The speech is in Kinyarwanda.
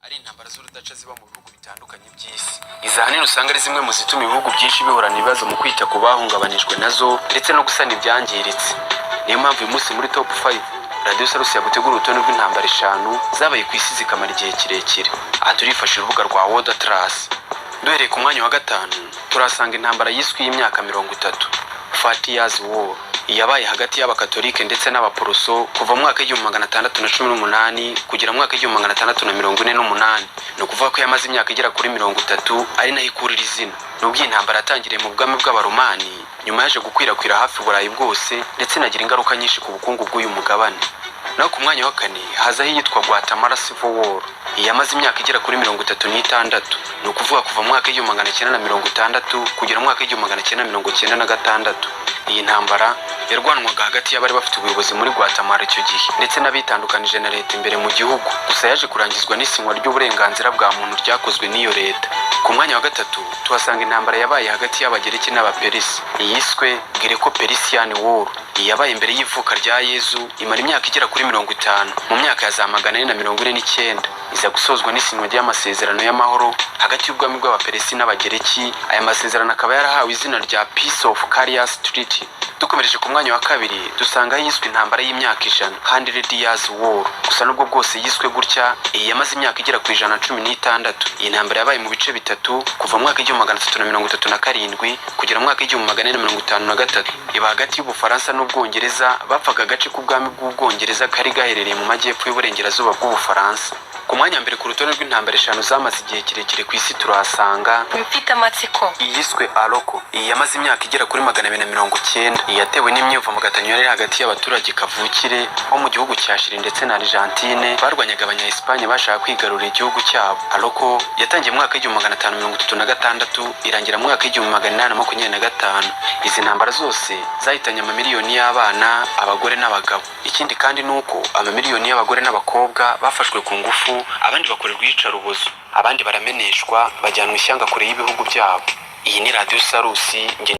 Ari intambara z'urudaca ziba mu bihugu bitandukanye by'isi. Izi ahanini usanga ari zimwe mu zituma ibihugu byinshi bihorana ibibazo mu kwita ku bahungabanijwe nazo ndetse no gusana ibyangiritse. Niyo mpamvu uyu munsi muri Top 5, Radiyo Salus yagutegura urutonde rw'intambara eshanu zabaye ku isi zikamara igihe kirekire. Aha turifashisha urubuga rwa World Atlas. Duhereye ku mwanya wa gatanu, turasanga intambara yiswe y'imyaka 30, 30 Years War, yabaye hagati y'Abakatolike ndetse n'Abaporoso kuva mu mwaka w'1618 kugera mu mwaka w'1648. Ni ukuvuga ko yamaze imyaka igera kuri 30, ari naho ikurira izina. Nubwo iyi ntambara yatangiriye mu bwami bw'Abaromani, nyuma yaje gukwirakwira hafi Burayi bwose, ndetse inagira ingaruka nyinshi ku bukungu bw'uyu mugabane. Naho ku mwanya wa kane hazaho iyitwa Guatemala Civil War. Iyi yamaze imyaka igera kuri 36, ni ukuvuga kuva mu mwaka w'1960 kugera mu mwaka w'1996. Iyi ntambara yarwanwaga hagati y'abari bafite ubuyobozi muri Guatemala icyo gihe ndetse n'abitandukanije na leta imbere mu gihugu. Gusa yaje kurangizwa n'isinywa ry'uburenganzira bwa muntu ryakozwe n'iyo leta. Ku mwanya wa gatatu tuhasanga intambara yabaye hagati y'Abagereki n'Abaperisi, iyiswe Greco Persian War. Iyi yabaye imbere y'ivuka rya Yezu, imara imyaka igera kuri 50, mu myaka ya za 449, iza gusozwa n'isinywa ry'amasezerano y'amahoro hagati y'ubwami bw'Abaperesi n'Abagereki. Aya masezerano akaba yarahawe izina rya Peace of Callias Treaty. Dukomereje ku mwanya wa kabiri, dusanga yiswe intambara y'imyaka 100, 100 Years War. Gusa nubwo bwose yiswe gutya, iyi yamaze imyaka igera ku 116. Iyi ntambara yabaye mu bice bitatu, kuva mu mwaka w'1337 kugera mu mwaka w'1453. Iba hagati y'Ubufaransa n'Ubwongereza, bapfaga agace k'ubwami bw'Ubwongereza kari gaherereye mu majyepfo y'uburengerazuba bw'Ubufaransa. Ku mwanya wa mbere ku rutonde rw'intambara eshanu zamaze igihe kirekire ku isi, turahasanga Mfite amatsiko. iyiswe Arauco. Iyi yamaze imyaka igera kuri 290. Iyi yatewe n'imyivumbagatanyo yari hagati y'abaturage kavukire bo mu gihugu cya Chili ndetse na Argentine, barwanyaga Abanya-Espagne bashaka kwigarurira igihugu cyabo. Arauco yatangiye mu mwaka w'1536, irangira mu mwaka w'1825. Izi ntambara zose zahitanye amamiliyoni y'abana, abagore n'abagabo. Ikindi kandi ni uko amamiliyoni y'abagore n'abakobwa bafashwe ku ngufu, abandi bakorerwa iyicarubozo, abandi barameneshwa, bajyanwa ishyanga kure y'ibihugu byabo. Iyi ni Radiyo Salus nge.